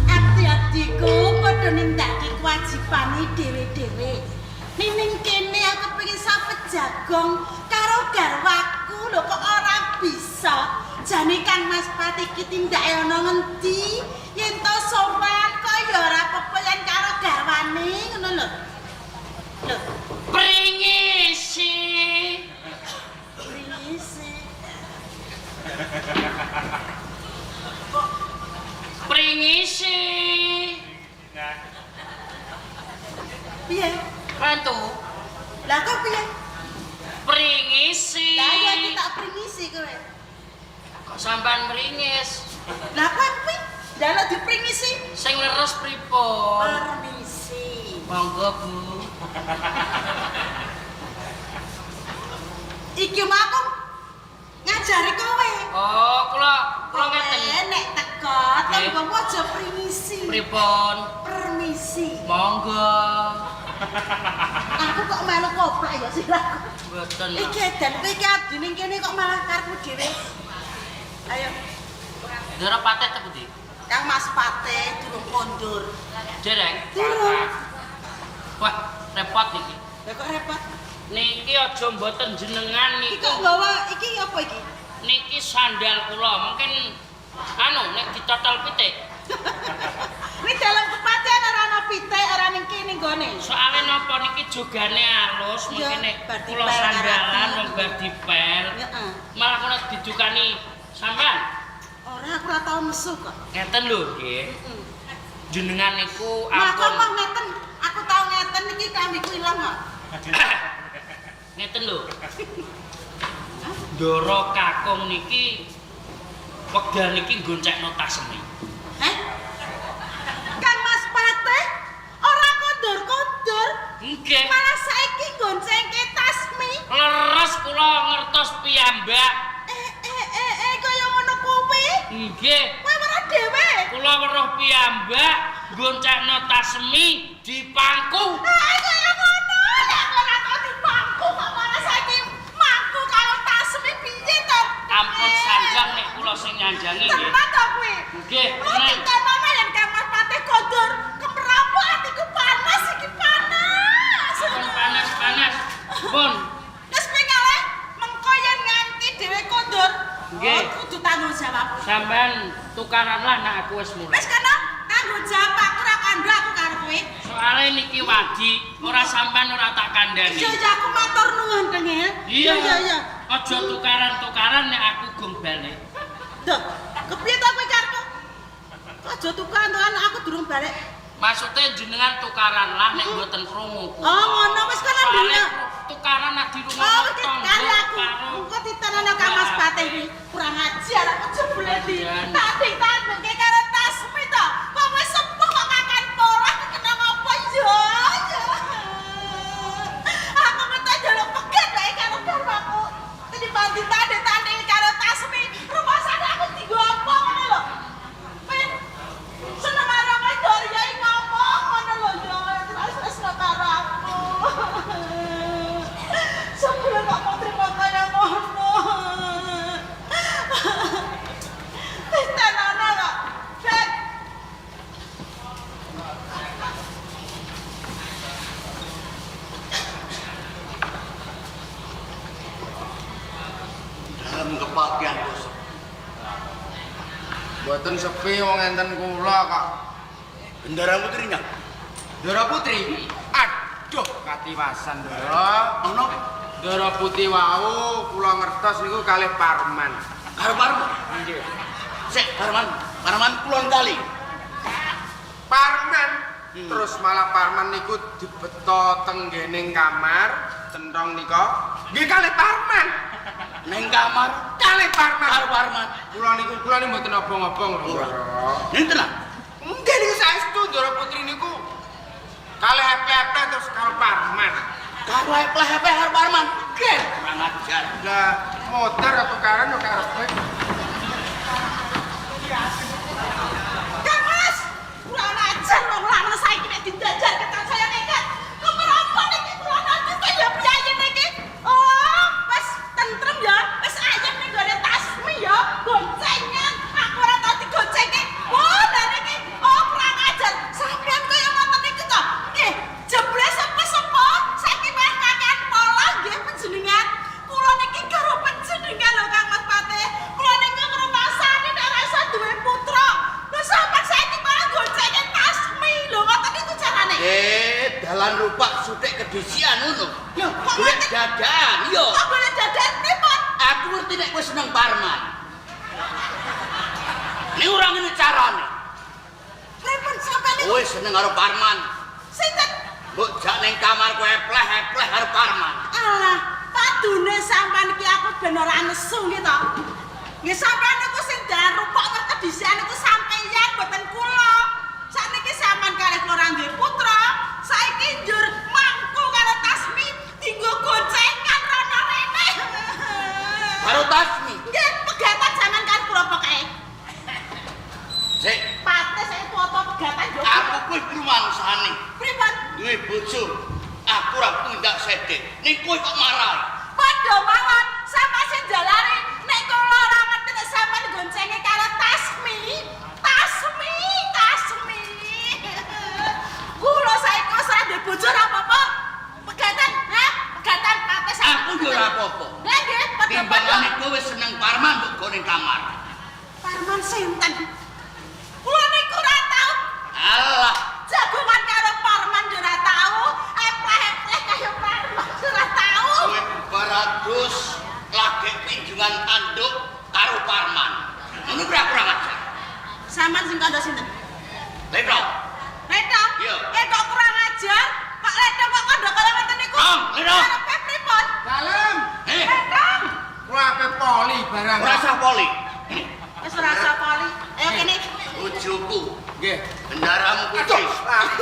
Abdi-abdiku padha nindakake kewajibane dhewe-dhewe. Ning kene aku pengen sapet jagong karo garwaku lho kok ora bisa. Jane Kang Mas Pati iki tindake ana ngendi? Yen to sowan kok ya ora pepeyan karo garwane ngono lho. Lho, Pringisi. pringisi. Pringisi. Piye? Mantu. Lah kok piye? Pringisi. Lah ya iki tak pringisi kowe. Kok sampean meringis? Lah kok kuwi njaluk dipringisi? Sing leres pripun? Permisi. Monggo, Bu. Iki mah aku ngajari kowe. Oh, kula kula ngeten. Kowe nek teko Nggih. tembungmu aja pringisi. Pripun? Permisi. Monggo. Aku kok melu koplak ya sirahku. Mboten. Iki edan kowe iki abdi ning kene kok malah karepmu dhewe. Ayo, Ndara pateh teko ndi? Kang Mas Pate durung kondur. Dereng. Durung. Wah, repot iki. Lah kok repot. Niki aja mboten jenengan Iki niku. kok nggawa iki apa iki? Niki sandal kula, mungkin anu nek ditotal pitik. Ini dalam kepaten ora ana pitik, ora ning kene nggone. Soale napa niki jogane alus, Iya, mungkin nek bar kula dipel sandalan karo wong bar dipel. Heeh. Malah kula didukani sampean. Ora aku ora tau mesu kok. Ngeten lho nggih. Heeh. Jenengan niku Lah kok ampun mah ngeten, aku tau ngeten iki klambiku ilang kok. Ngeten lho. Ndara kakung niki wekdal niki nggoncekno tasmi. Heh? Kang Mas Patih ora kondur-kondur, Nggih. malah saiki goncengke tasmi. Leres kula ngertos piyambak. Eh eh eh eh kaya ngono kuwi. Nggih. Kowe weruh dhewe. Kula weruh piyambak nggoncekno tasmi di pangku. Ah kaya ngono. Lah aku ora tau dipangku kok malah saiki mangku karo tasmi piye to? Ampun sanjang nek kula sing nyanjangi nggih. Tenan to kuwi? Nggih, Lu tenan. ditenono yen Kang Mas Patih kondur, kemrapuk atiku panas iki panas. Ampun panas-panas. Pun. Wis pengale mengko yen nganti dhewe kondur, Nggih. oh, kudu tanggung jawab. Sampean tukaran lah nek aku wis mulih. Wis kono tanggung jawab aku ora kandha aku karo kowe. Soale niki wadi, ora sampean ora tak kandhani. Iya iya aku matur nuwun Tengil. Iya. Iya iya. Aja tukaran-tukaran nek aku gong balik. Duh, kepiye to kowe karepmu? Kok aja tukaran-tukaran aku durung balik. Maksudnya jenengan tukaran lah nek mboten krungu. Oh, ngono wis kono Soale dulu. tukaran nek dirungokno Oh, wis tangga kali aku. karo Engko ditenono Kang Mas Patih kuwi. Kurang ajar aku jebule di. Dan. Tak ditandengke karo tasmi to. Kok wis sepuh kok kakan pola kena ngopo yo? Yo. Aku metu njaluk pegat wae karo garwaku. Tinimbang ditanding-tanding karo tasmi, rumah sana aku dienggo apa ngono lho. Men seneng karo kowe Doryai ngomong ngono lho yo, terus karo aku. Sebelum kok mau terima kaya ngono. Wis tenan kok. Bet. Dalam kepakian bos. Mboten sepi wong enten kula kok. Bendara Putri nyang. Ndara Putri. Aduh, katiwasan Ndara. Ono Ndara Putri wau kula ngertos niku kalih Parman. karo Parman. Nggih. Sik Parman, Parman kulon kali. Parman. Terus malah Parman niku dibeto tenggening kamar, centong nika. Nggih kalih Parman. Neng kamar Kalih Parman. karo Parman. Kula niku kula niku mboten obong-obong lho. Ora. Ndara. Ning tenan. Nggih niku saestu Ndara Putri niku kalih eple-eple terus karo Parman. Karo epleh-epleh karo Parman. Nggih, kurang ajar. Lah motor tukaran yo karepe. Kang Mas, kurang ajar wong lanang saiki nek dindajar ketan saya Dalan rupak suthik kedisian ngono. Lho, kok Golek ngoten? dadakan, iya. Kok golek dadakan pripun? Aku ngerti nek kowe seneng Parman. Ning ora ngene carane. Pripun sampeyan niku? Kowe seneng karo Parman. Sinten? Mbok jak ning kamar kowe epleh-epleh karo Parman. Alah, padune sampean iki aku ben ora nesu nggih to. Nggih sampean niku sing dalan rupak kedisian niku sampeyan mboten kula. Sakniki sampean kalih kula ora duwe putra, saiki njur mangku karo Tasmi dinggo goncengan rono rene. Karo Tasmi. Nggih, pegatan sampean kalih kula pokoke. Sik, Pate saya foto pegatan yo. aku kuwi rumangsane Pripun? duwe bojo. Aku ora tindak sede. Ning kowe kok marahi. Padha mawon sama sing jalari nek kula ora ngerti nek sampean goncenge karo Tasmi. Tasmi, Tasmi. Kula saiki wis ora duwe bojo ora apa-apa. Pegatan, ha? Pegatan pate sampean. Aku yo ora apa-apa. Lah nggih, padha-padha. Timbangane kowe seneng Parman mbok go ning kamar. Parman sinten? Kula niku ora tau Alah, jagongan karo Parman yo ora tau, epleh-epleh kaya Parman yo ora tau. kowe bubar adus lagi pinjungan tanduk karo Parman. Ngono kuwi aku kurang ajar. Sampean sing kandha sinten? Letro. Letong? Iya. Eh kok kurang ajar? Pak Letong kok kandha kaya ngoten niku? Tong, Letong. Karepe pripun? Dalem. Eh, Letong. Kula ape poli barang. ora usah poli. Wis ora usah poli. Ayo kene. Bojoku, Nggih. bendaramu Aduh, putih. lali.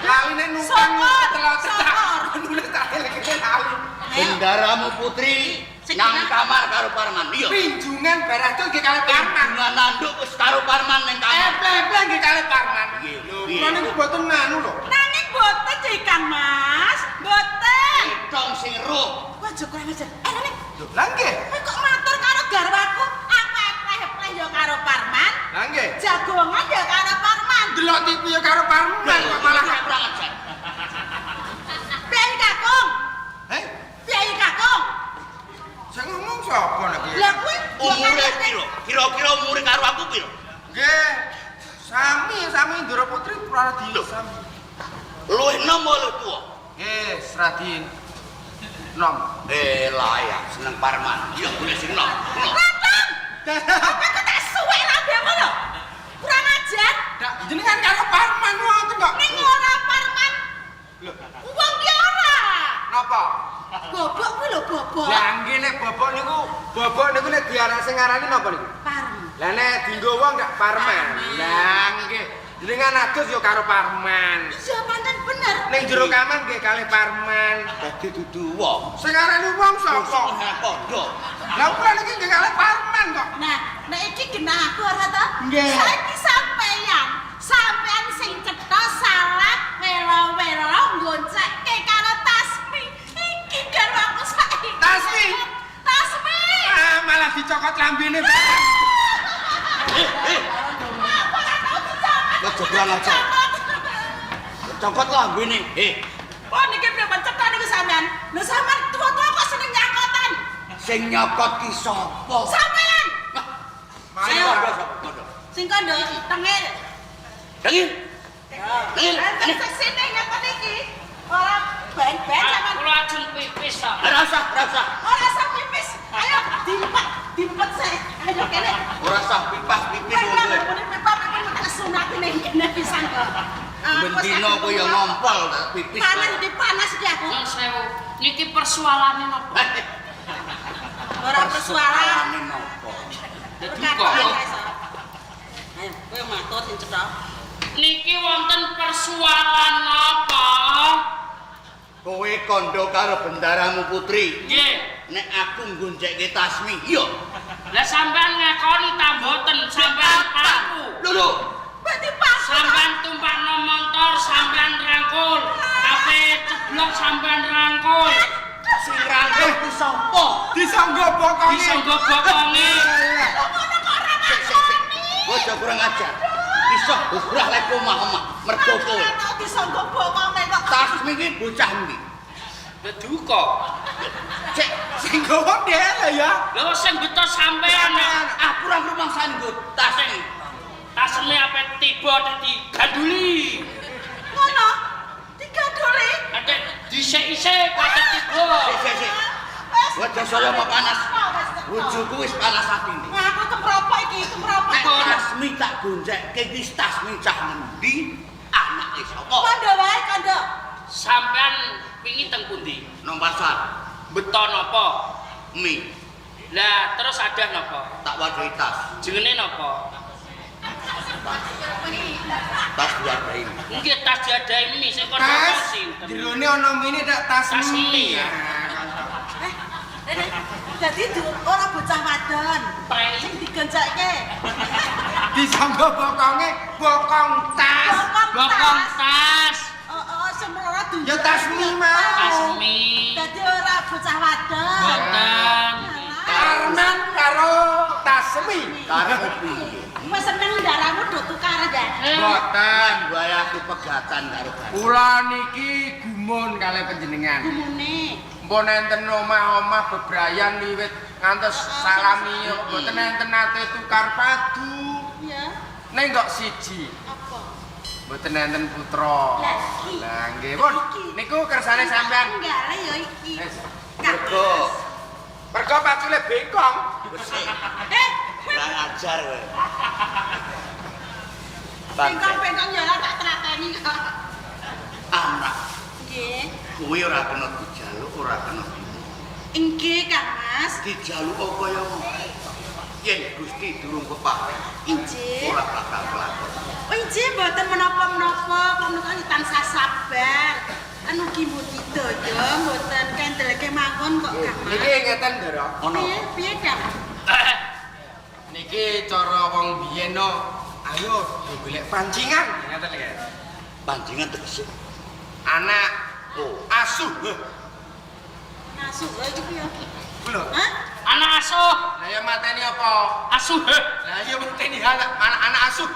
Lali nek numpang Syukur, telok cetak. syukur. Nulis tak eleke lali. Ayo. Bendaramu putri Sing nang genah. kamar karo Parman. Iya. Pinjungan barado nggih kalih Parman. Pinjungan tanduk wis karo Parman ning kamar. Epleh-epleh nggih kalih Parman. Iya, Lho, iya. kula niku mboten nganu lho. Nanging mboten Cik Kang Mas, mboten. Letong sing roh. Wah, aja kurang ajar. Eh, nek Lho, lah nggih. kowe kok matur karo garwaku, aku epleh-epleh ya karo Parman, Lah nggih. jagongan ya karo Parman. Delok TV ya karo Parman kok malah malah kurang ajar. Piye Kakung? Eh, Piye Kakung? sing ngomong sapa nek iki? Lah kuwi Umure piro? Kira-kira umure karo aku piro? Nggih. Sami sami Ndara Putri Pradin Lho. sami. Luwih enom apa luwih tuwa? Nggih, Sradin. Nom. Eh layak seneng Parman. Iya boleh sing enom. Ngono. Letong. Apa kok tak suwek lambemu lho? Kurang ajar. Dak jenengan karo Parman wonten kok. Ning ora Parman. Lho, Wong ki ora. napa? Bobok kuwi lho bobok. Lah nggih nek bobok niku, bobok niku nek diarani sing ngarani napa niku? Parman. Lah nek dienggo wong gak Parman. Lah nggih. Jenengan adus ya karo Parman. Iya pancen bener. Ning jero kamar nggih kalih Parman. Dadi dudu wong. Sing ngarani wong sapa? Sapa padha. Lah kula niki nggih kalih Parman kok. Nah, nek iki genah aku ora ta? Nggih. Saiki sampeyan, sampeyan sing cetha salah welo-welo nggoncekke karo Tasmi. Iki karo aku saiki. Tasmi? Tasmi. Ah, malah dicokot lambene. Eh, eh, Aku ora tau dicokot. Aja kurang ajar. Cokot lambene. Eh, Oh niki pripun cetha niku sampean? Lho sampean tua-tua kok seneng nyakotan? sing nyokot ki sapa? Sampean. Sing Ayo. kandha sapa? Kandha. Sing kandha tengil. Dengil. Dengil. Lah seksine ngeten iki. Ora ben-ben sampean. Kula ajeng pipis to. Ora usah, ora usah. Ora usah pipis. Ayo dimpet, dimpet sik. Ayo kene. Ora usah pipas pipis Kowe wong kowe. muni pipa pipis tak sunati ning kene pisan kok. Aku Bendino kowe ya ngompol pipis. Panas iki panas iki aku. Nyun sewu. Niki persoalane napa? Ora persoalan. Persoalane napa? Duka. Ayo, kowe matur sing cetha. Niki wonten persoalan napa? Kowe kandha karo bendaramu putri. Nggih. Nek aku nggoncekke Tasmi, iya. Lah sampean ngakoni ta mboten sampean aku. Lho lho. Berarti pas. Sampean tumpakno motor, sampean rangkul. Ape ceblok sampean rangkul. Sing rangkul ku sapa? Disangga bokonge. Disangga bokonge. Ngono kok ora Sik sik sik. Bocah kurang ajar. Iso bubrah lek omah-omah mergo kowe. Ora tau disangga bokonge kok. Tasmi iki bocah ndi? Duka. Cek, Sing gawa dhek ya. Lho sing beto sampean aku ora rumangsani nggo Tasmi. Tasme ape tiba dadi ganduli. Ngono. Diganduli. saya apa panas. Bojoku wis panas atine. Nah, aku kemropok iki, kemropok. Nek Tasmi tak gonjekke iki Tasmi cah ngendi? Anake sapa? Kondo wae, kondo. Sampean wingi teng pundi? Nang pasar. Beto napa? Mie Lah terus ada napa? tak wadahi tas. Jenenge napa? Tas diadahi. Nggih tas diadahi mie sing kono Tas sinten? jerone ana mine tak tas Tas mie. mie. Eh, eh, dadi ora bocah wadon. Prei. Sing digonjokke. Disangga bokonge bokong tas. Bokong tas. Oh, oh, semrono dunjuk. Ya tas mie mau. Tas mie. Dadi ora bocah wadon. Boten. Parman karo Tasmi. Karo piye? Wis seneng ndaramu do tukar ya. Boten. Wae aku pegatan karo Barang. Kula niki gumun kalih panjenengan. Gumune. Mpun enten omah-omah bebrayan wiwit ngantos salami mboten enten nate tukar padu. Ya, Ning kok siji apa? mboten enten putra. Lah iki. Lah nggih pun niku kersane sampean. Enggak ya iki. Wis. Mergo Mergo pacule bengkong. wis Eh, kurang ajar kowe. bengkong-bengkong ya ora tak trateni kok. Anak Nggih. kuwi ora kena dijaluk, ora kena dimu. Nggih, Kang Mas. Dijaluk kaya ngopo? Yen Gusti durung peparing, Injih. ora bakal kelakon. Oh, injih mboten menapa-menapa, kula menika tansah sabar. Anu ki mbudidaya mboten kendelke mawon kok Kang Mas. Niki ngeten Ndara. Ono Piye piye Kang? Niki cara wong biyen no. Ayo golek pancingan ngeten lho. panjenengan tegese. Anak Oh, asuh. Masuk lho iki piye? Lho. Hah? Anak asuh. Lah ya mateni apa? Asuh. Lah ya mateni anak anak asuh.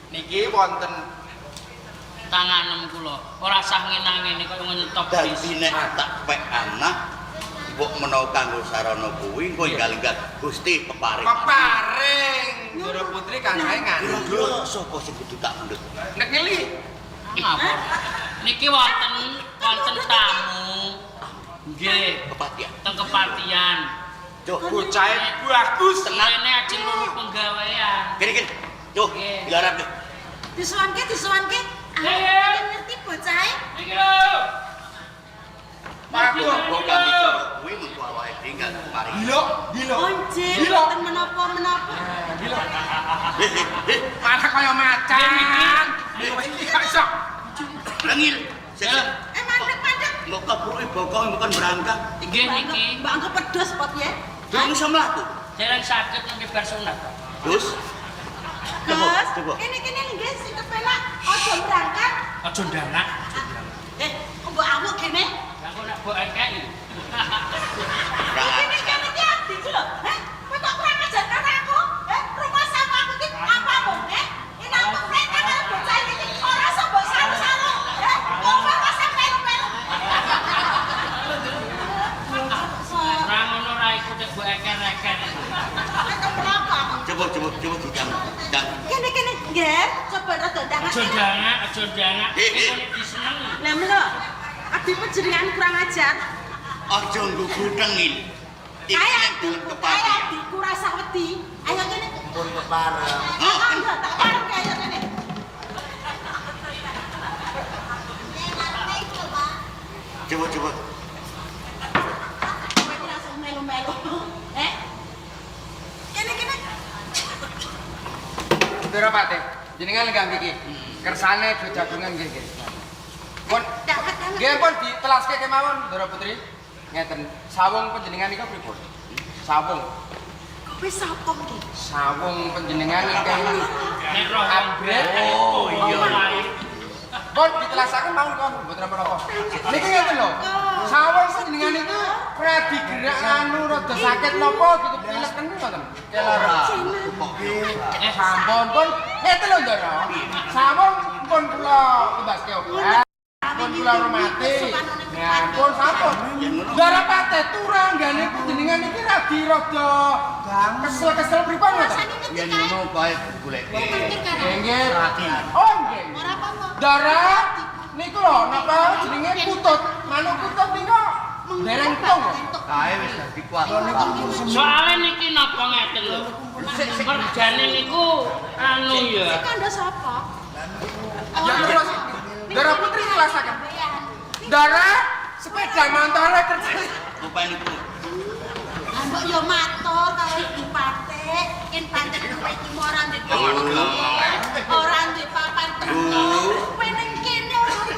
Niki wonten Tanganem kula. Ora sah ngenang-ngene kaya nyetok dadi bis. nek tak pek anak mbok menawa kanggo sarana kuwi engko enggal-enggal Gusti peparing. peparing Ndara Putri kan sae ngandut. Kira-kira sapa sing kudu tak mendut? Nek ngeli Ngapa? Niki wonten wonten tamu. Nggih, Kepatian. teng kepatian. Duh, bocahe bagus. Rene ajeng luru penggawean. kene kene. Duh, Nggih. dilarap deh. Disuwanke disuwanke. Aku Eh. ngerti bocahe. Niki lho. Aku Mbok kami kuwi mengko awake dhewe enggal peparing. Gila, gila. Oh, injih Gila. mboten menapa-menapa. Gila. Eh, eh, eh, Malah kaya macan. Iki gak iso. Rengil. Sik, sik. Eh mandek-mandek. Mbok kebruki bokong bukan berangkat. Nggih niki. Mbak angko pedes pot ya. Durung iso mlaku. Dereng saged nembe bar sunat. Pak. Gus. Coba, Gus, coba. kene kene nggih sing kepenak aja berangkat. Aja ndanak. Eh, kok mbok awuk kene? Lah kok nak mbok engkeki. Kene kene iki adikku lho. Heh, kowe kok kurang ajar karo aku? Eh, rumah sama aku iki apamu? Eh, ini aku perintah karo bocah iki ora iso mbok saru-saru. Eh, kok ora usah melu-melu. Ora ngono ra iku nek mbok eker-eker. Coba, coba, coba didang. Dang. Kene kene, nggih, coba rada ndang. Aja ndanak, aja ndanak. Eh, eh. Iku nek disenengi. Lah melo. Adikmu jenengan kurang ajar. Aja nggugu tengil. Iki Kae ning dalem adikku, kae kepatian. adikku rasa wedi. Ayo kene. Pun kepareng. Oh, Ayo tak pareng ayo kene. Coba, coba. Kowe iki langsung melu-melu. Eh? Kene kene. Ndara Patih, jenengan lenggah mriki. Kersane do jagongan nggih nggih. Pun Dapat dapat. nggih pun ditelaske kemawon Ndara Putri. Ngeten, sawung panjenengan niku pripun? Sawung. Kowe sapa iki? Sawung panjenengan ingkang Nek roh Abret. Oh, iya. Pun ditelasaken mawon kon mboten napa-napa. Niki ngeten lho. Sawung panjenengan niku radi gerak anu rada sakit napa gitu pileken ngoten. Ora. Jeneng. Kok Eh, Sampun pun ngeten lho Ndara. Sawung pun kula tumbaske obat. Pun kula hormati. Nah, pun sampun. Ndara Patih turanggane panjenengan iki radi rada kesel-kesel pripun ngoten? Rasane ngerti yen kae. ngono kae goleke. Nggih nggih. Radi. Oh nggih. Ora apa-apa. Ndara niku lho napa jenenge kutut. Manuk kutut niku Dereng tung. Kae wis dadi kuat. Soale niki napa ngeten lho. Merjane niku anu ya. Sing kandha sapa? Ya terus Ndara Putri jelasaken. Ndara sepeda montore kerja. Rupane niku. Mbok yo matur karo Ibu Patik, yen pancen kowe iki ora ndek ora ndek papan kowe ning kene ora apa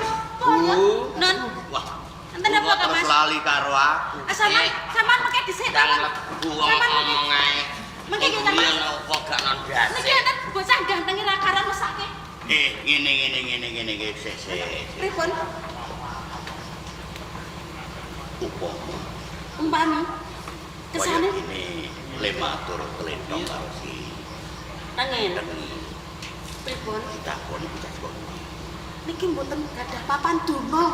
ya. Nun, Wah. enten apa ta Terus Mas? lali karo aku. Sampeyan sampean mengke dhisik ta. Ndang lebu ngomong ae. Mengke ki Kang Mas. Kok gak nandase. Niki enten bocah ganteng ra karan mesake. Ngene ngene ngene ngene iki sik sik. Pripun? Upama Umpami kesane kaya gini le matur kelentong karo si tengen. Tengi Pripun? ditakoni bocah saka ndi. Niki mboten gadah papan donga.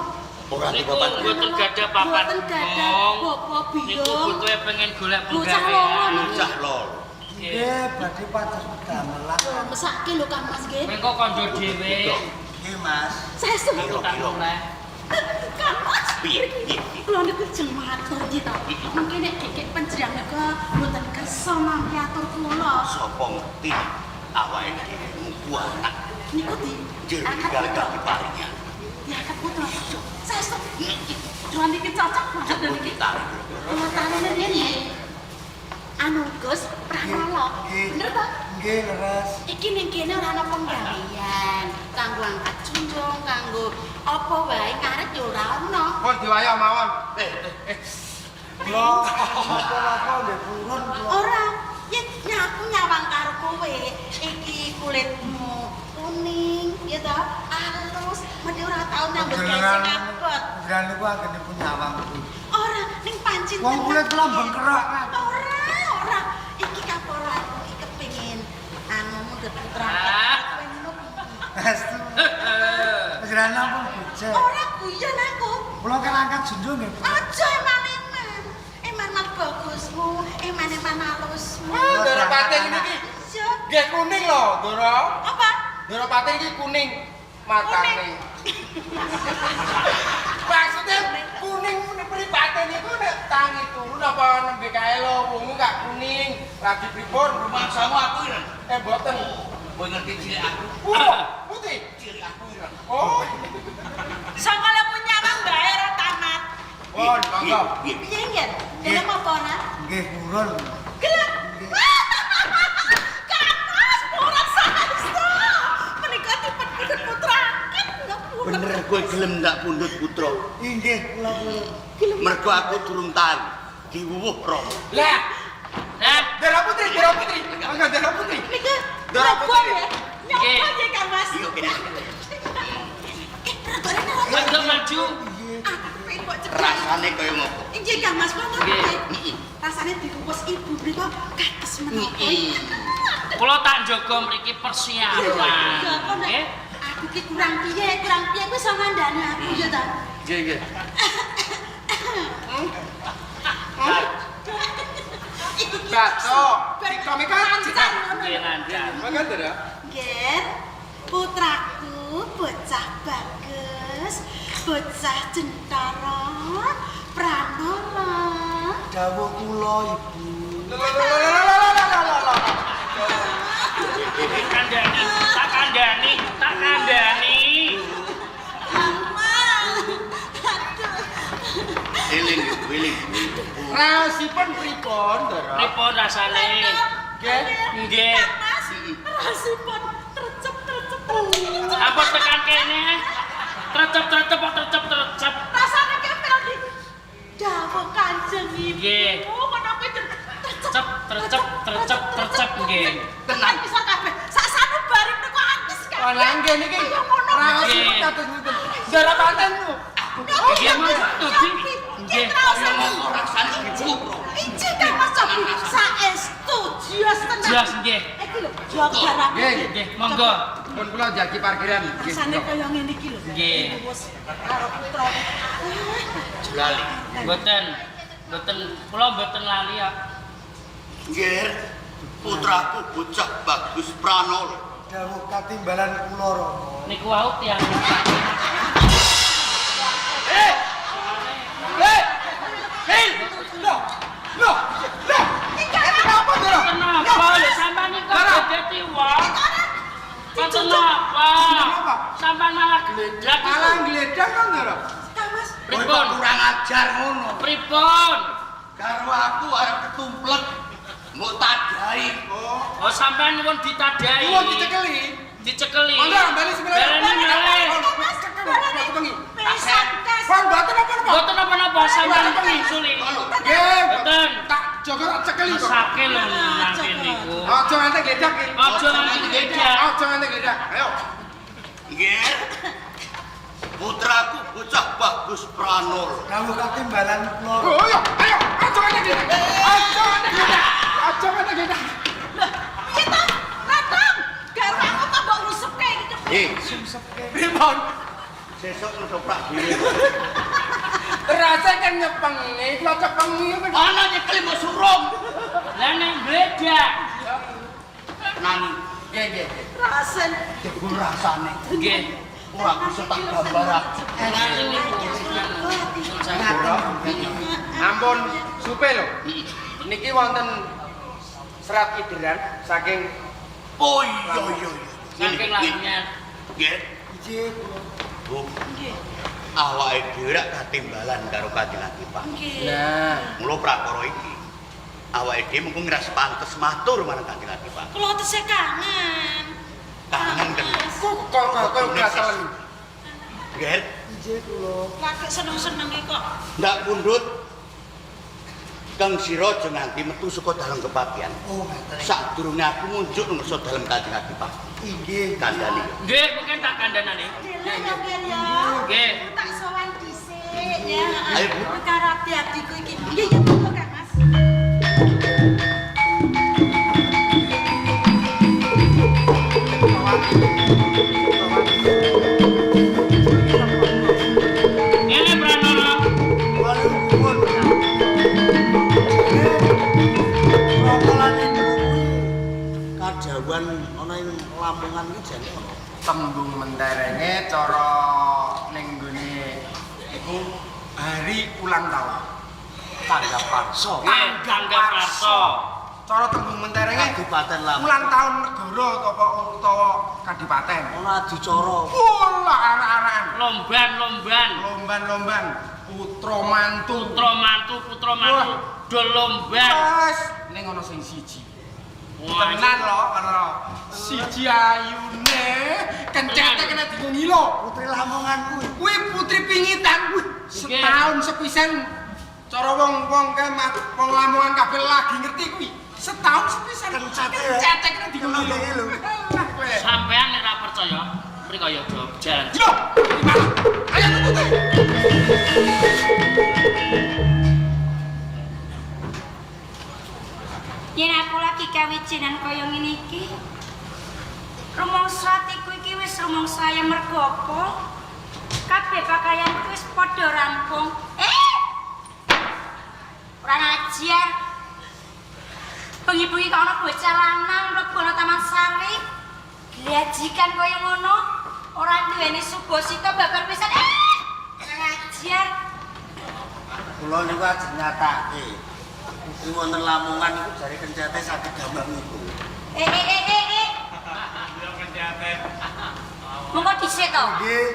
Ora di Niku papan mboten gadah papan. Mboten gadah bapa Niku biyung. butuhe pengen golek Bocah loro penggawean. niki. bocah loro. Nggih. Nggih, badhe pados damelan. Mesake lho Kang Mas nggih. Mengko kandha dhewe. Nggih, Mas. Saestu Aku tak mulai. Kang Mas. Piye piye piye. Kula niku jeng matur iki to. Mungkin nek gekek panjenengan niku mboten kersa nampi atur kula. Sapa ngerti awake dhewe muku anak Niku di jero angkat tinggal putra. dadi paringan. Diangkat putra. Saestu. Kula niki cocok banget lho niki. Ditarik. Kula talene riyen. Anu Gus Pranala. Nggih. Bener to? Nggih, leres. Iki ning kene ora ana penggawean, kanggo angkat junjung, kanggo apa wae ngaret ya ora ana. Pun diwayah mawon. Kula napa-napa nggih purun kula. Ora, yen aku nyawang karo kowe, iki kulitmu kuning, ya toh, halus, mesti ora tau nyambut gawe sing abot. Panjenengan niku anggenipun nyawang, Bu. Ora, ning pancen Wong kulit kula bengkerok kan. Ora, ora. Iki kapora aku iki kepengin anu mundhut putra. Ah. Kowe ngono piye? Estu. Panjenengan ampun bejek. Ora guyon aku. Kula kan angkat junjung nggih, Bu. Aja eman-eman. Eman-eman bagusmu, eman-eman halusmu. Ndara Pating niki Aja. nggih kuning lho, Ndara. Apa? Ndara Pating iki kuning matane. Maksudnya kuning mripate niku nek tangi turu napa nembe kae lho wungu gak kuning, lagi pripun? Rumangsamu aku ireng. Mboten. Kowe ngerti cilik aku? Wah, putih. Cilik aku ireng. Oh, Sangka lemu nyawang bae ora tamat. pun monggo. Piye Piye nggih? Gelem apa ora? Nggih, purun. Gelem. Kamas ora saestu. Menika dipun pundhut putra kan Bener kowe gelem ndak pundhut putra? Inggih, kula purun. Mergo aku durung tau diwuwuh Rama. Lah, Nah, Ndara Putri, Ndara Putri. Monggo Ndara Putri. Niku Ndara nyoba Putri. ya. Nyoba ya Kang Mas. Iya kene. Regane ora. monggo maju. Aku kepengin kok cedak. Rasane kaya ngopo? Inggih Kang Mas kula Nggih. ngerti. Rasane dikukus ibu mriku kates menapa. Kula tak jaga mriki persiapan. Nggih. Aku ki kurang piye kowe iso ngandani aku ya ta. Nggih, nggih. Iki ki Batok. ben Kami kan lancar ngono. Nggih lancar. Monggo Ndara. Nggih. Putraku bocah bagus, bocah jentara, Pranala. Dawuh kula, Ibu. Lho lho lho lho lho lho lho lho. Kandhani, tak kandhani, tak kandhani. Amal. Aduh. Eling eling. Raosipun pripun, Ndara? Pripun rasane? Nggih. Nggih. Kang Mas, rasipun trecep trecep trecep. Apa tekan kene? Trecep-trecep kok trecep-trecep. Rasane kepel di dawuh Kanjeng Ibu. Nggih. Ngono kuwi trecep Trecep, trecep, trecep, trecep nggih. Tenan bisa kabeh. Sak sanubari mriku akes kabeh. Oh, lah nggih niki. Kaya ngono. Raosipun kados ngoten. Ndara Pating niku. Nggih, Mas. Tuti. Nggih, Nggih. Rasane diwuwuh Rama. Ije Kang Mas Cobi saestu jios tenan. Jios nggih. Iki lho, jogar aku. Nggih, Nggih, monggo. Pun kula jagi parkiran. Nggih. Rasane kaya ngene iki lho. Nggih. Wis karo putra. Lali. Mboten. Mboten kula mboten lali ya. Nggih. Putraku bocah bagus Pranala. Dawuh katimbalan kula, Rama. Niku wau tiyang. Eh! Eh! Mboten napa? Napa? Sampeyan malah gledak. Malah gledak to, Ndara. Kang Mas, Kowe kok Pripun? kurang ajar ngono. Pripun? Karo aku arep ketumplek. Mbok tadahi. Oh. Oh, sampean nyuwun ditadahi. Nyuwun dicekeli. Dicekeli. Monggo bali sembilan. Baleni malih. Mas, Cekel, kepengi. pisan kas. Kon mboten napa-napa. Mboten napa-napa sampean Mboten. dingsuli. Nggih. Mboten. Tak jaga tak cekeli kok. Mesake lho nang niku. Aja nganti gledak iki. Aja nganti gledak. Aja nganti gledak. Ayo. Nggih. Putraku bocah bagus Pranol. Dawuh katimbalan kula. Oh iya, ayo, aja nganti gledak. Aja nganti gledak. Aja nganti gledak. Lah, piye to? Ratong, garwaku kok mbok ngusepke iki kepiye? Eh, Sumsepke. Pripun? sesuk ngethoprak dhewe. Terasa kan nyepengi, kula cepengi. Ana nyekeli mbok surung. Lah nek gledak. Nani, Nggih, nggih, nggih. Rasen. jebul rasane. Nggih. Ora bisa tak gambar. Ampun supe lho. Niki wonten serat ideran saking Oh iya iya iya. Saking lagunya. Nggih. Nggih kula. Bu, Nggih. awake dhewe rak katimbalan karo Kanjeng Adipati. Nggih. Nah, Mula prakara iki awake dhewe mengko ngrasa pantes matur marang Kanjeng Adipati. Kula tesih kangen. Kangen kan. kok kok kok gatel. Nggih, Nggih kula. Lagi seneng-senenge kok. ndak pundhut. Kang sira aja nganti metu saka dalem kepatihan. Oh, ngaten. Sadurunge aku ngunjuk nang ngarsa dalem Kanjeng Adipati. Inggih. Kandhani. Nggih, mungkin tak kandhanane. Dele ya, Ger ya. Nggih. Tak sowan dhisik ya. Ayo, Bu. Karo ati-atiku iki. Nggih, ya monggo Kang Mas. Ngene Pranala. Kula nuwun. Rama lan Ibu kuwi kadhawuhan ana ing Lamongan iki jane ana. Tembung menterenge cara ning nggone iku hari ulang tahun. Tanggap Warsa. Nggih, Tanggap Warsa. Cara tembung menterenge Kabupaten Lamongan. ulang tahun negara utawa utawa kadipaten. Ana adicara. Wah, arak-arakan. Lomban-lomban. Lomban-lomban putra mantu. Putra mantu, putra mantu do lomban. Wes, ning ana sing siji. Wah, Tenan lho, ana siji ayune kencete kena dienggo ngilo. Putri Lamongan kuwi. Kuwi putri pingitan. Wih, setahun sepisan cara wong-wong kae wong Lamongan kabeh lagi ngerti kuwi. Setahun sepisan Kencete. kencete kena dienggo Kena ngilo. dienggo. Alah, kowe. Sampean nek ora percaya, mriko ya do jalan. Yo, gimana? Ayo tututi. Yen aku lagi kawijinan kaya ngene iki, rumangsa atiku iki wis rumangsa ayem mergo apa? Kabeh pakaianku wis padha rampung. Eh! Ora ngajar. Bengi-bengi kok ana bocah lanang mlebu ana Taman Sari. Glajikan kaya ngono, ora duweni subasita babar pisan. Eh! Ora ngajar. Kula niku ajeng nyatake. Putri wonten Lamongan niku jare kencete saged gambar niku. Eh eh eh eh eh. Monggo dhisik to. Nggih.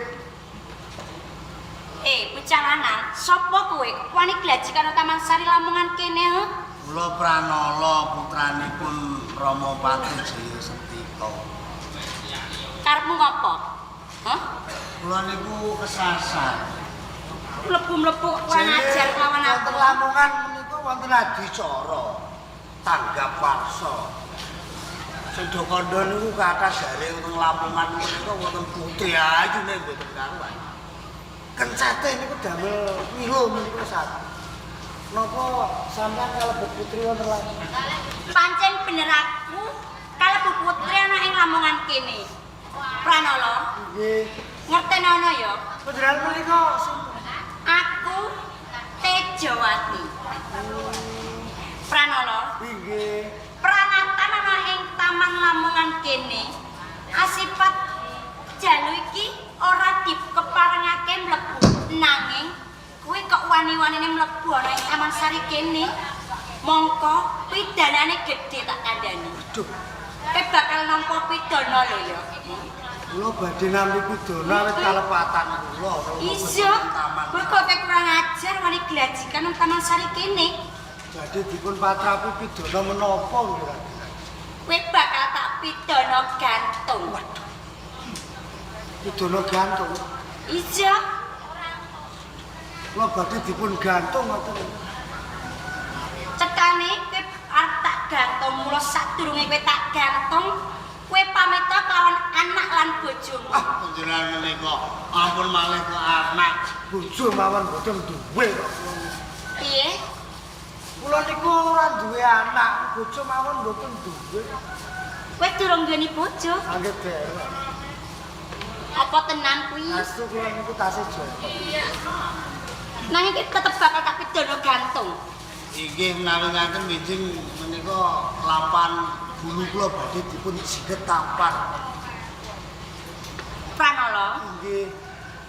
Eh, bocah lanang, sapa kowe kok wani glajikan nang Taman Sari Lamongan kene, he? Kula Pranala putranipun Rama Pati Jaya Sentika. Karepmu ngopo? Hah? Kula niku kesasar. Mlebu-mlebu kok kurang ajar kelawan aku. Wonten Lamongan menika wonten adicara tanggap warsa. Sing do kandha niku kathah jare wonten Lamongan menika wonten putri ayune mboten karuan. Kencete niku damel wilu menika satu. Napa sampean kalebet putri wonten Lamongan? Pancen bener aku kalebu putri ana ing Lamongan kene. Pranala, Nggih. ngertenono ya. Panjenengan menika sinten? Aku Tejowati. Pranala, Nggih. pranatan ana ing Taman Lamongan kene. Asipat jalu iki ora dikeparengake mlebu nanging kuwi kok wani-wanine mlebu ana ing Taman Sari kene. Mongko pidanane gedhe tak kandhani. Aduh. Kowe bakal nampa pidana lho ya. Kula badhe nampi pidana wis kalepatan kula. Iya, mergo kowe kurang ajar wani glajikan nang Taman Sari kene. Jadi dipun patrapi pidana menapa nggih Raden? Kowe bakal tak pidana gantung. Waduh. Pidana gantung. Iya. Kula badhe dipun gantung ngoten. Cetane kowe arep tak gantung mula sadurunge kowe tak gantung, kowe pamit kelawan anak lan bojomu. Ah, panjenengan menika ampun malih ke anak, bojo mawon boten duwe kok. Piye? Kula niku ora duwe anak, bojo mawon boten duwe. Kowe durung duweni bojo? Anggep derek. Apa tenan kuwi? Astu kula niku tasih joko. Nanging iki tetep bakal tak pidana gantung. Inggih menawi ngaten benjing menika lapan bulu kula badhe dipun jiget tampar. Pranala. Nggih.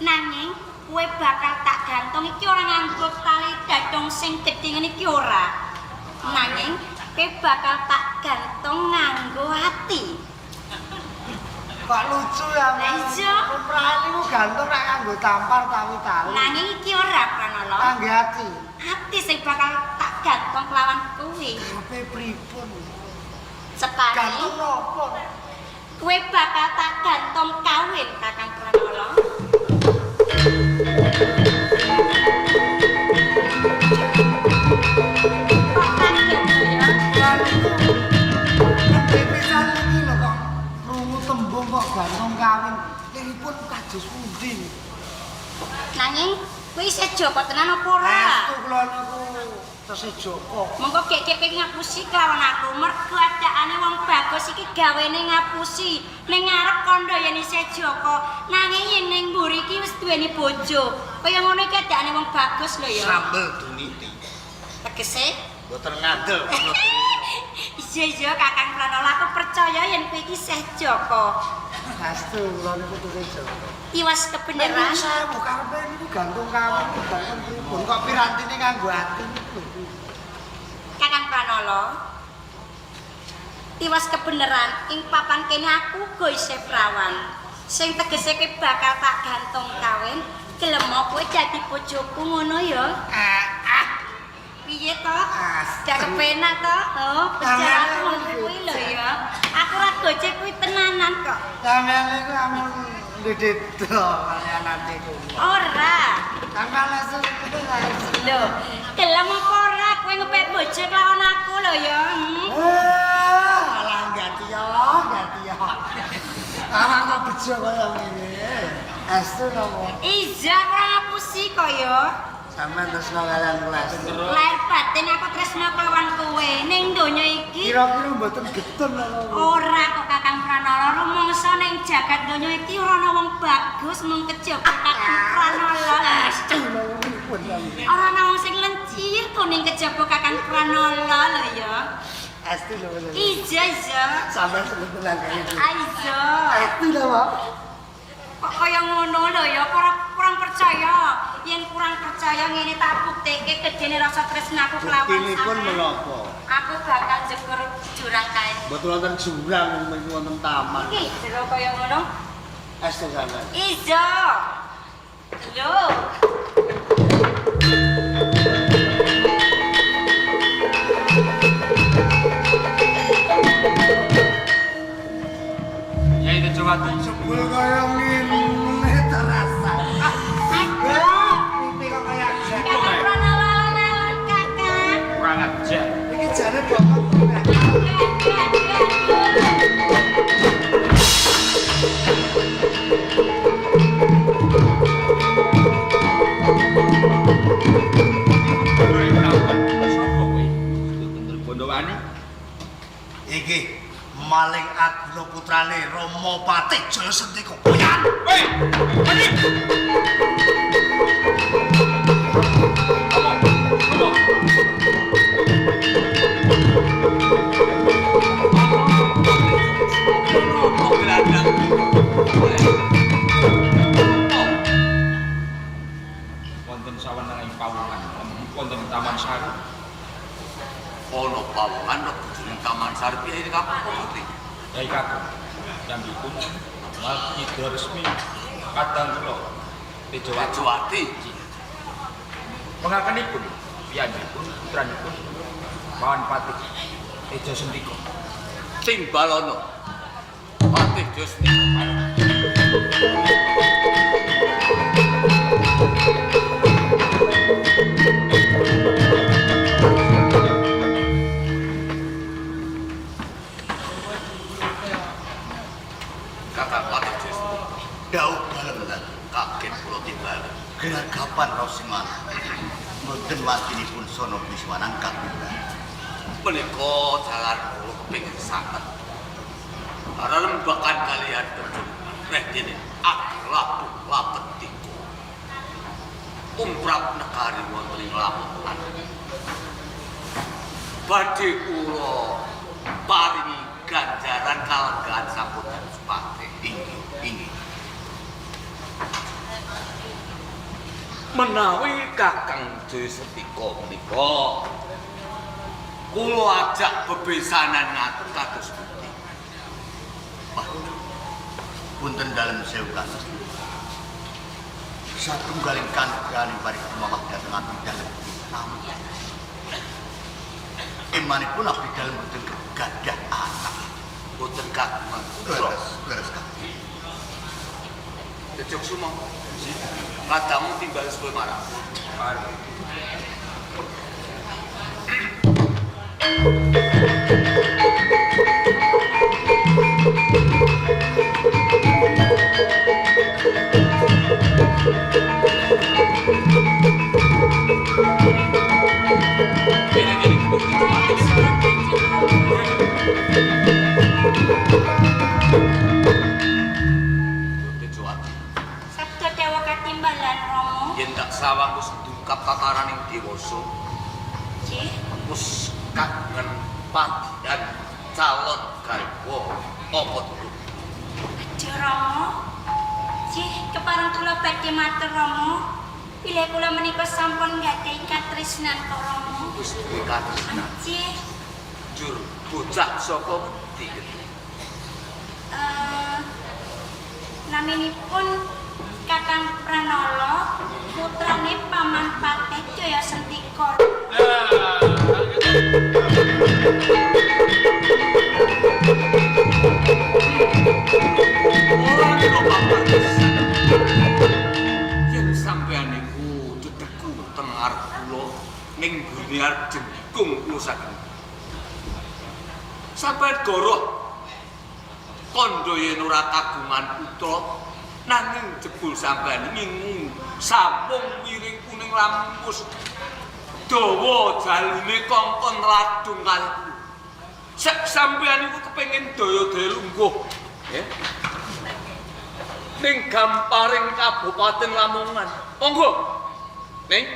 Nanging kowe bakal tak gantung iki ora nganggo tali dadung sing gedhe ngene iki ora. Nanging kowe bakal tak gantung nganggo ati. Kok lucu ya, Mas. Iya. Lumrahe niku gantung nek nganggo tampar tawi tali. Nanging iki ora Pranala. Kangge ati. Ati sing bakal tak gantung kelawan kowe. Karepe pripun? Cetane. Gantung napa? Kowe bakal tak gantung kawin Kakang Pranala. Kok kaget ya? Nembe pisan iki lho kok krungu tembung kok gantung kawin. Liripun kados pundi? Nanging kowe isih joko tenan apa ora? Estu kula niku tesih joko. Mongko gek-gek kowe ngapusi kelawan aku. Mergo adakane wong bagus iki gawene ngapusi. Ning ngarep kandha yen isih joko. Nanging yen ning mburi iki wis duweni bojo. Kaya ngono iki adakane wong bagus lho ya. Sambel duniti. Tegese mboten ngandel. Iya iya Kakang Pranala, aku percaya yen kowe iki isih joko. Estu kula niku tesih joko. Tiwas kebenaran. Sewu karepe niku gantung kawin gantung pripun kok pirantine nganggo ati niku lho. Kakang Pranala. Tiwas kebenaran ing papan kene aku uga isih prawan. Sing tegese kowe bakal tak gantung kawin, gelem kowe dadi bojoku ngono ya. Piye to? Dak kepenak to? Oh, bejaraku ngono kuwi lho ya. Aku ora gojek kuwi tenanan kok. Sampeyan niku amun ndedhe kalian ati kula. Ora. Sampeyan langsung lho, gelem apa ora kowe ngepek bojo kelawan aku lho ya. Alah ganti ya, ganti ya. Awak kok bejo kaya ngene. Estu napa? Iya, ora ngapusi kok ya. Sampeyan tresna kalian kula estu. Lahir batin aku tresna kelawan kowe ning donya iki. Kira-kira mboten getun napa? Ora kok Kakang Pranala, rumangsa ning jagat donya iki ora ana wong bagus mung kejaba Kakang Pranala. Estu napa pripun sampeyan? Ora ana wong sing lencir kuning kejaba Kakang Pranala lho ya. Estu napa? Iya iya. Sampeyan seneng tenan kaya iki. Iya. Estu napa? Kok kaya ngono lho ya, kurang percaya. Yen kurang percaya ngene tak bukteke gedene rasa tresnaku kelawan Buktinipun sampeyan. menapa? Aku bakal jegur jurang kae. Mboten wonten jurang mriki wonten taman. Iki jero kaya ngono. Estu sampeyan. Iya. Lho. Ya itu coba tuh. Jebul kaya ngene terasa. Aduh. Mimpi kok kaya Kakang Pranala alon-alon Kakang. Kurang ajar. Iki jane bokong. Aduh, aduh, aduh. Sopo kowe? Bondowani. Iki maling Aguna putrane Rama Patih Jaya Sentika. Boyan. Weh, mati. Apa? Apa? Wonten sawenang ing pawongan, wonten Taman Sari. Ana pawongan rebu jeneng Taman Sari piye iki kapan Putri? Yai Kakung piyambakipun nyida resmi kadang kula Tejowati. Tejowati. Mengakenipun piyambakipun putranipun Pawan Patih Tejo Sentika. Timbalono. Patih Jostika. Kakang Patih Jostika. Dauh dalem lan Kaget kula timbal. gelagapan Rosiman. Mboten wastinipun sono biswanan kapindha. Menika jalan kula kepingin sanget. Rembakan kalian betul. Reh dene labuh labet tiga. Tumrap negari wonten ing Lamongan. Badhe kula paringi ganjaran kalenggahan sampun Patih. Inggih, inggih. Menawi Kakang Jaya Sentika menika kula ajak bebesanan ngatur kados pundi. Wah. Punten dalem sewu kados. Satunggaling kanugrahaning parikemawah dhateng abdi dalem tamu. Emanipun abdi dalem boten gadah anak. Boten kagungan putra. Leres, leres kabeh. Jejok sumang. Kadamu timbal suwe marang. Pareng. Kene kene. Tejowati. Sabda dewa katimbalan Rama. Yen tak sawang wis ndungkap tataraning dewasa, Nggih. wis kagungan padian calon garwa apa durung? Aduh Rama. Nggih, kepareng kula badhe matur Rama. Bilih kula menika sampun nggadahi katresnan ka Rama. Wis duwe katresnan. Nggih. Jur bocah saka ngendi gitu? Naminipun Kakang Pranala, putrane Paman Patih Jaya Sentika. Ora kira papan. Yen sampeyan niku cedheku teng arep kula ning gurine arep jengkung kula saged. Sampeyan goroh kandha yen ora kagungan putra nanging jebul sampeyan ngingu sampung wiring kuning lampus dawa jalune kongkon ladung kali kula. Sek sampeyan niku kepengin daya-daya lungguh nggih. Ning gamparing Kabupaten Lamongan. Monggo. Ning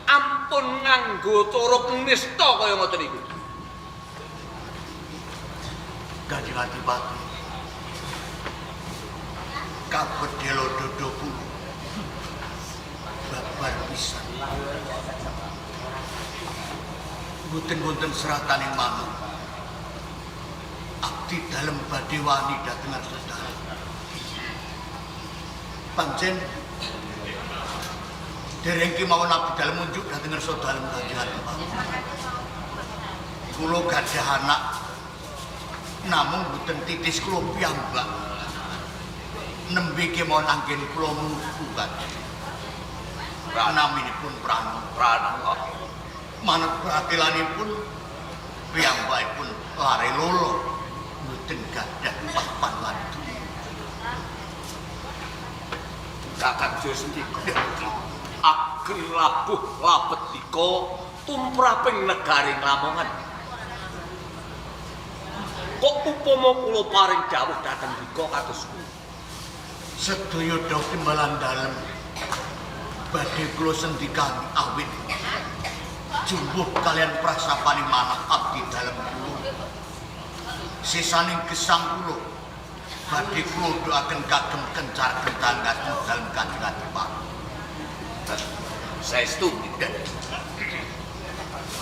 ampun nganggo cara nista kaya ngoten niku. Kanjeng Adipati. Kabedhela dodo kula. Babar pisan. Mboten wonten serataning manuk. Abdi dalem badhe wani dhateng sedaya. Pancen dereng kemawon abdi dalem unjuk dhateng ngersa dalem Kanjeng Adipati. Kula gadah anak namung mboten titis kula piyambak. Nembe kemawon anggen kula muku Kanjeng. Naminipun Prana. Prana. Manut pratelanipun piyambakipun lare lolo mboten gadah papan ladu. Kakang Jaya Sentika. Ageng labuh labet dika tumraping negari Lamongan. Kok upama kula paring dawuh dhateng dika kados kuwi? Sedaya dawuh timbalan dalem badhe kula sendikani awit jumbuh kalian prasapane manah abdi dalem kula. Sisaning gesang kula badhe kula doaken kagem kencar-kencar ngasma dalem Kanjeng Adipati. Saestu Dan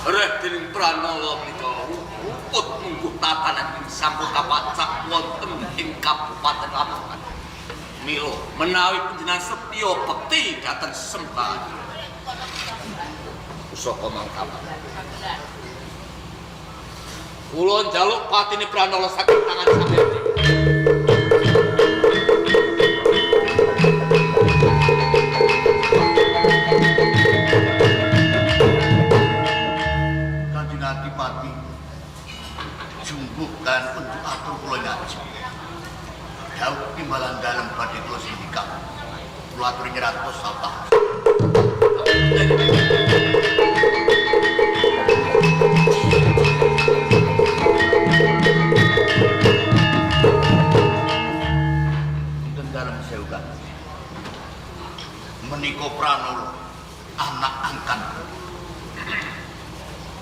Reh dening Pranala menika luput mungguh tatanan ing sampun kapacak wonten ing Kabupaten Lamongan. Mila menawi panjenengan setya bekti dhateng sembahan pusaka mangkapan. Kula njaluk patine Pranala saking tangan sampeyan. Kanjeng Adipati jumbuh kan untuk atur kula nyaji. Dawuh timbalan dalem badhe kula sindika. Kula aturi nyeratos sapah. Punten dalem sewu kanjeng. Menika Pranala anak angkat.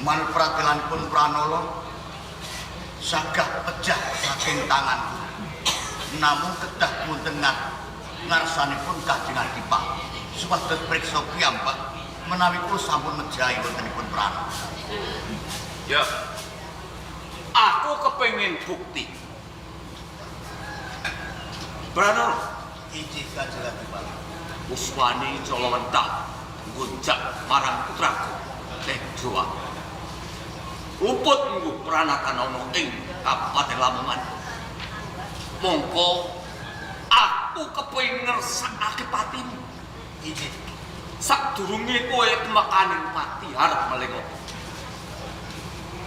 Manut pratelanipun Pranala sagah pejah saking tanganku. Namung kedah wonten ngarsanipun Kanjeng Adipati supados priksa piyambak menawi kula sampun mejahi wontenipun Pranala. Ya. Aku kepengin bukti. Pranala, Inggih Kanjeng Adipati. wis wani colowentah nggonjak marang putraku Tejo. Luput nggo pranatan ana ing Kabupaten Lamongan. Mongko aku kepengin ngersakake patimu. Inggih. Sadurunge kowe temekaning pati arep meling apa?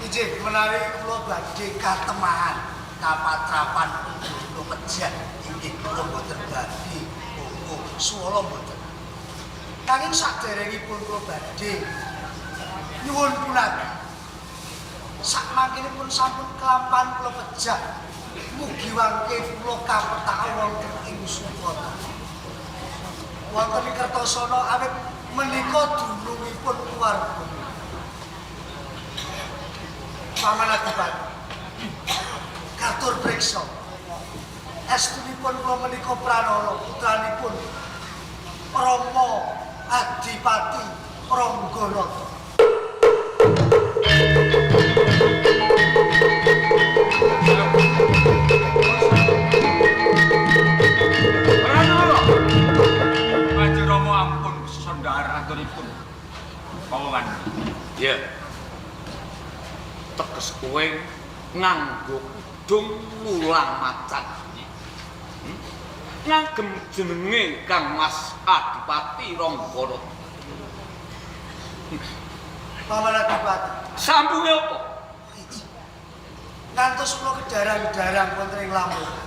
Inggih menawi kula badhe katemahan kapatrapan kula pejah inggih kula mboten badhe mongko swala mboten. Nanging saderengipun kula badhe nyuwun punagi. Sakmangkinipun sampun kelampahan kula pejah mugi wangke kula kapetakan wonten ing Sukota. Wonten ing Kertasana awit menika dunungipun keluarga. Paman Adipati katur priksa. Estunipun kula menika Pranala putranipun Rama Adipati Rangganata. Pranala. Kanjeng Rama ampun sesandhar aturipun pawongan. Ya. Teges kowe nganggo kudung mulang macan. Ngagem jenenge Kang Mas Adipati Rangganata. Paman Adipati. Sambunge apa? Ngantos kula kedarang-darang wonten ing Lamongan.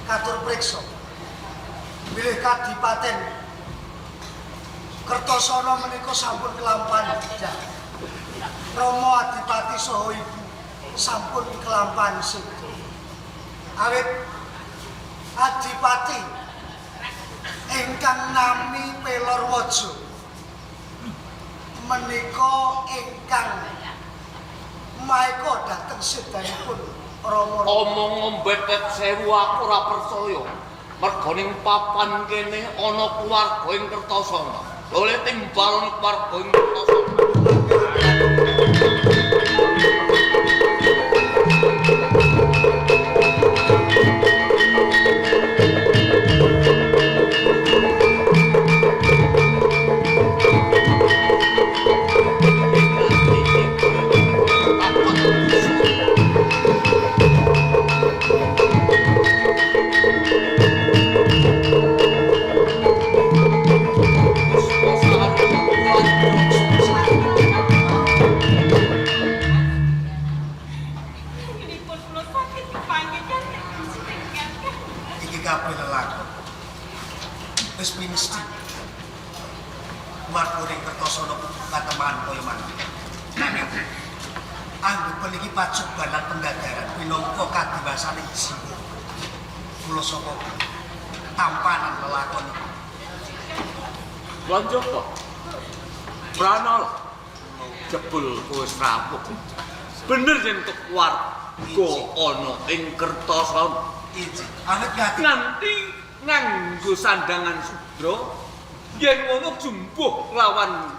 Katur priksa. Bilih Kadipaten Kertasana menika sampun kelampahan pejah. Rama Adipati saha ibu sampun kelampahan seda. Awit Adipati ingkang nami Pelorwaja menika ingkang maeka dhateng sedanipun Rama. Omong ngombetet sewu aku ora percaya. Merga ning papan kene ana keluarga ing Kertasana. Lha oleh timbal ana keluarga ing Kertasana. Nipun kula sakit kepanggih kan jenengan. Iki kabeh lelakon. Wis mesti. Warga ing Kertasana kudu kateman kaya maneh. Anggepen iki pacoban lan pendadaran minangka kadiwasaning jiwa. Kula saka tampanan lelakon iki. Lanjut. Pranala jebul kowe wis rapuh. Bener yen keluarga ana ing Kertasana. Inggih. Awit ngati Nganti nganggo sandangan sudra yen ngono jumbuh lawan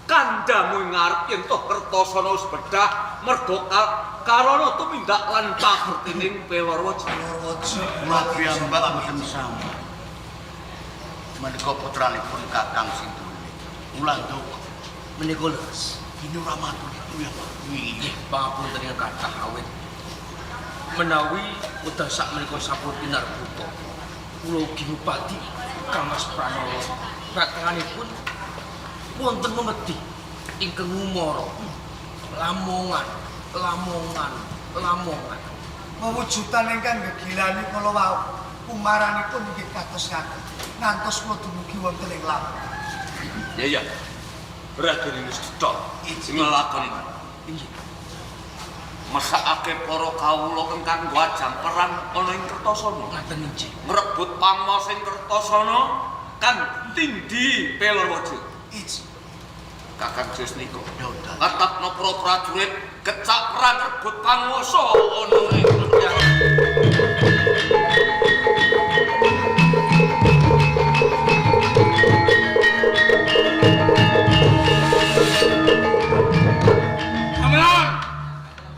Kandhamu ing ngarep yen toh Kertasana wis bedah merga karana tumindak lan pagertining Pelorwaja. Kula piyambak mboten sami. Menika putranipun Kakang Sindune. Kula ndonga Menika leres. dene ora matur ya Pak. Nggih, pangapunten ingkang kathah awit menawi wekdal sakmenika sampun pinarbuka. Kula ugi ngupadi Kang Mas Pranala rakanganipun wonten memedi ingkang ngumara Lamongan, Lamongan, Lamongan. Mewujudan ingkang gegilani kala wau. Umaranipun inggih kados ngaten. Ngantos kula dumugi wonten ing Lamongan. Ya ya. Raden wis cetha sing nglakoni. Inggih. Mesakake para kawula ingkang ajang perang ana ing Kertasana. Ngaten inggih. Ngrebut panguwasa ing Kertasana kang tindhi Pelorwaja. Iji. Kakang Josnika. Tetapno para prajurit kecak perang rebut panguwasa ana ing Kertasana. Gamelan,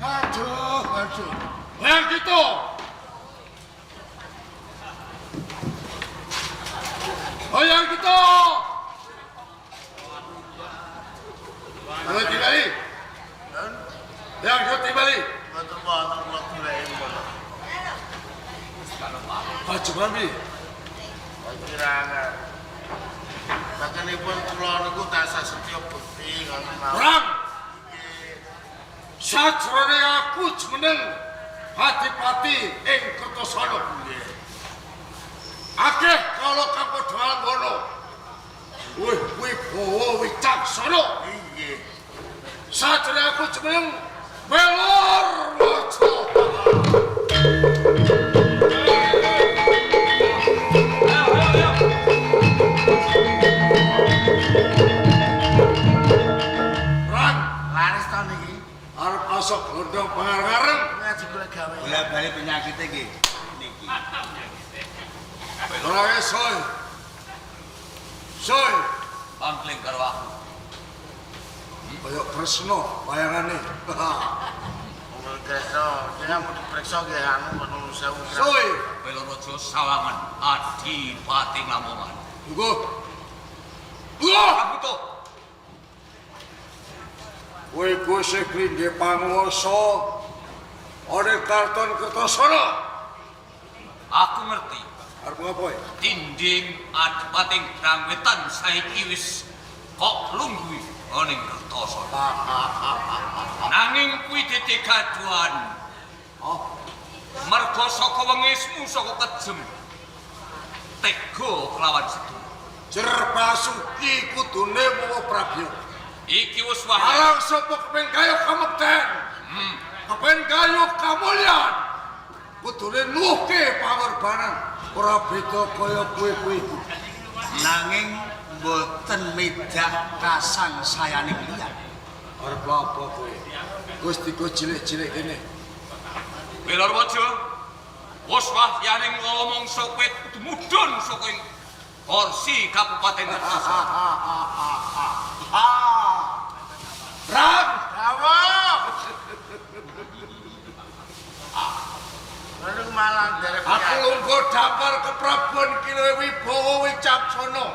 Aduh, aduh. yang gitu. Oh yang gitu. Ayo dibali. Yang gitu dibali. Mboten wonten kula goleki mboten. Baju mami. Kirangan. Sakenipun kula niku tansah setya bekti ngoten mawon. Perang. Sajrone aku jumeneng Adipati ing Kertasana. Akeh kala kang padha alambono. Wih wibawa wicaksana. Nggih. Sajrone aku jumeneng Pelor Waja. Perang Laris to niki. arep asok glondong pangareng-areng. Ngaji kula gawe. Bola-bali penyakite nggih niki. Ora soy. Soy, Pangling karo aku. kaya Kresna bayangane. Wong Kresna, jenengan mau diperiksa nggih anu nuwun sewu. Soy, Pelorwaja sawangan Adipati Lamongan. tunggu. Tunggu. Kabuto. Kowe iku isih klindhe panguwasa ana Karton Kertasana. Aku ngerti. Arep ngopo ya? Tinding Adipati Grangwetan saiki wis kok lungguhi ana ing Kertasana. Nanging kuwi dadi gaduhan. Oh, Merga saka wengismu saka kejem. Tega kelawan sedu. Jerbasuki kudune mawa prabya. Iki wis wahyu. Barang sapa kepen kaya kamekten. Kepen kaya kamulyan. Kudune nuwuhke pangorbanan ora beda kaya kowe kuwi. Nanging mboten medak kasangsayaning liyan. Arep apa kowe? Gusti ku cilik-cilik kene. Pelorwaja. Wis wahyaning mangsa kowe kudu mudhun saka ing kursi Kabupaten Kertasana. Rang, Dawuh. Niku malah nderek. aku lungguh dampar keprabon kile wibawa wicaksana.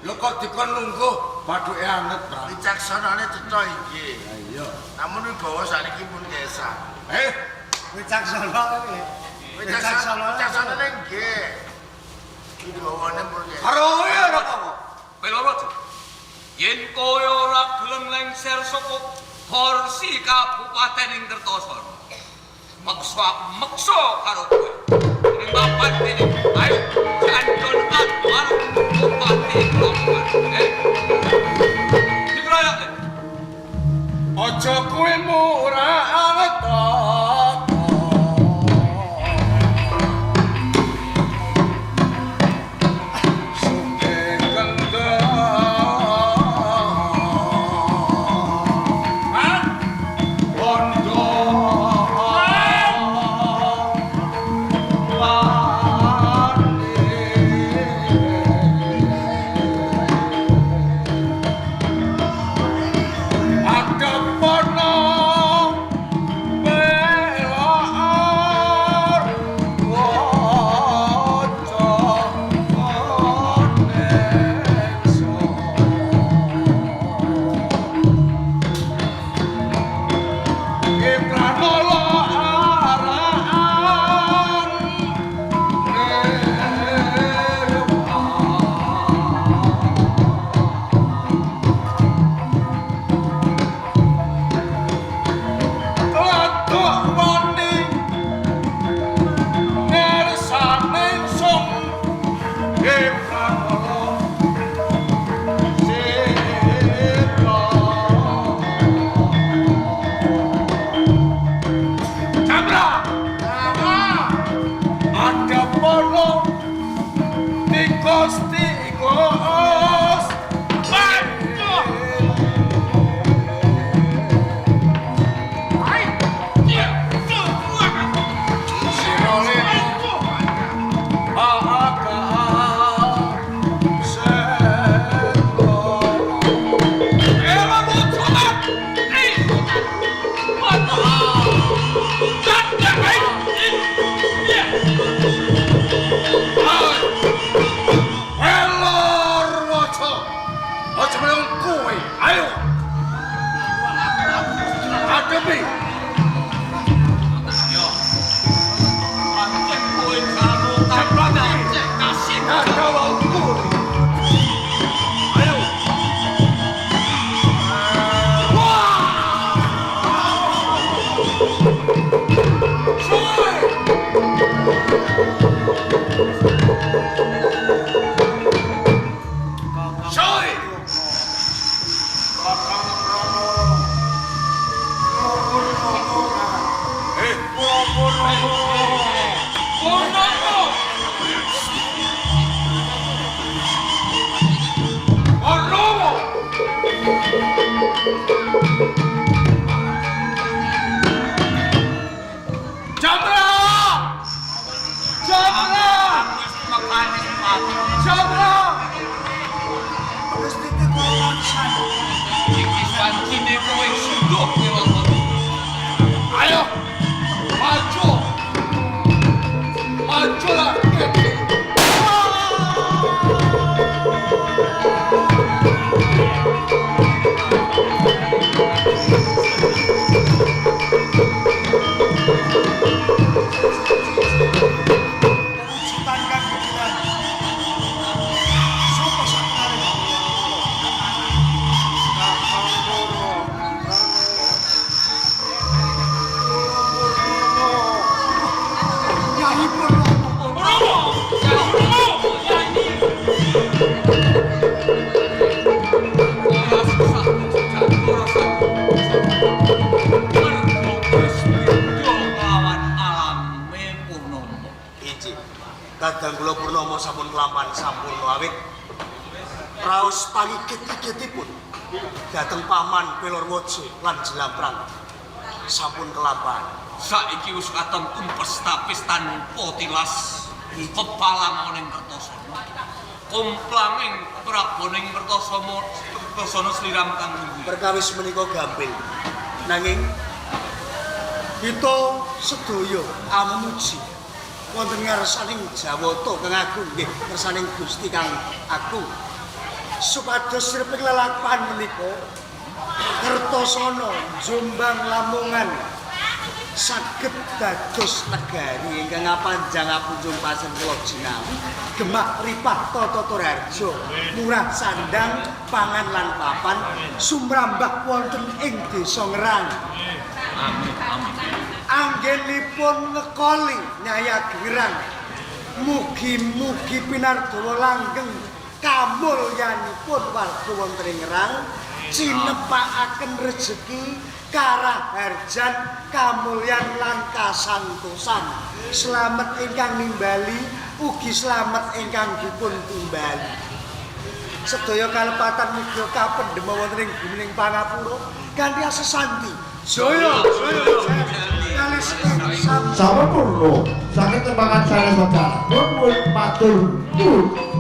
Lho kok dikon lungguh bathuke anget, Bang. Wicaksanane cetha inggih. Iya. Namun wibawa sakniki pun kesah. Eh, Wicaksana nggih. Wicaksana wicaksanane nggih. Wibawane pun kesah. karo kowe ora apa? Pelorwaja. Yen kowe ora gelem lengser saka kursi Kabupaten ing Kertasana. Meksa aku meksa karo kowe. Ning papan kene. Ayo jandon adwar Bupati Lamongan. Eh. Dikroyok. Aja kowe murah anget. Suke kendang. Bondo. Pane. Aja meneng kowe. Ayo. Adepi. Yo. Pancen kowe karo tambah kasih Gagawa ukur. Ayo. Wah! Soi! Soi! Eh, Purnomo. Purnomo! Jabra! Jabra! Wis mekane pati. Jabra! Wis titik kula. Iki sancine kowe sunduk Wirasana. Ayo, maju! Maju lagi! Wujudan kang kegilaan. Sapa saknare? Yai Purnomo. Purnomo, Purnomo, Yai. Ora susah jago rasa. Mergo wis beda lawan alame Purnomo. Injih. Kadang kula Purnomo sampun kelampahan sampurna awit raos pangigit-igitipun dhateng paman Pelorwaja lan Jelamprang sampun kelampahan. Saiki wis katon tumpes tapis tanpa tilas kepalang ning Kertasana. Komplanging praboning Kertasana Kertasana sliram kang nunggu. Perkawis menika gampil. Nanging kita sedaya amuji wonten ngarsaning Jawata kang agung nggih ngarsaning Gusti kang agung. Supados sreping lelampahan menika Kertasana Jombang Lamongan saged dados negari ingkang ngapanjang apunjung pasen kula jinawi gemah ripah tata raharja murah sandang pangan lan papan sumrambah wonten ing desa Ngerang. Amin amin. Anggenipun ngekoli nyaya gerang mugi-mugi pinardawa langgeng kamulyanipun warga wonten ing Ngerang cinepakaken rejeki karaharjan kamulyan lan kasantosan. Slamet ingkang nimbali ugi slamet ingkang dipun timbali. Sedaya kalepatan mugi kapendhem wonten ing gumining pangapura kanthi asesanti. Jaya jaya jaya. Sampurna saking tembangan sanes wekdal. Nuwun matur nuwun.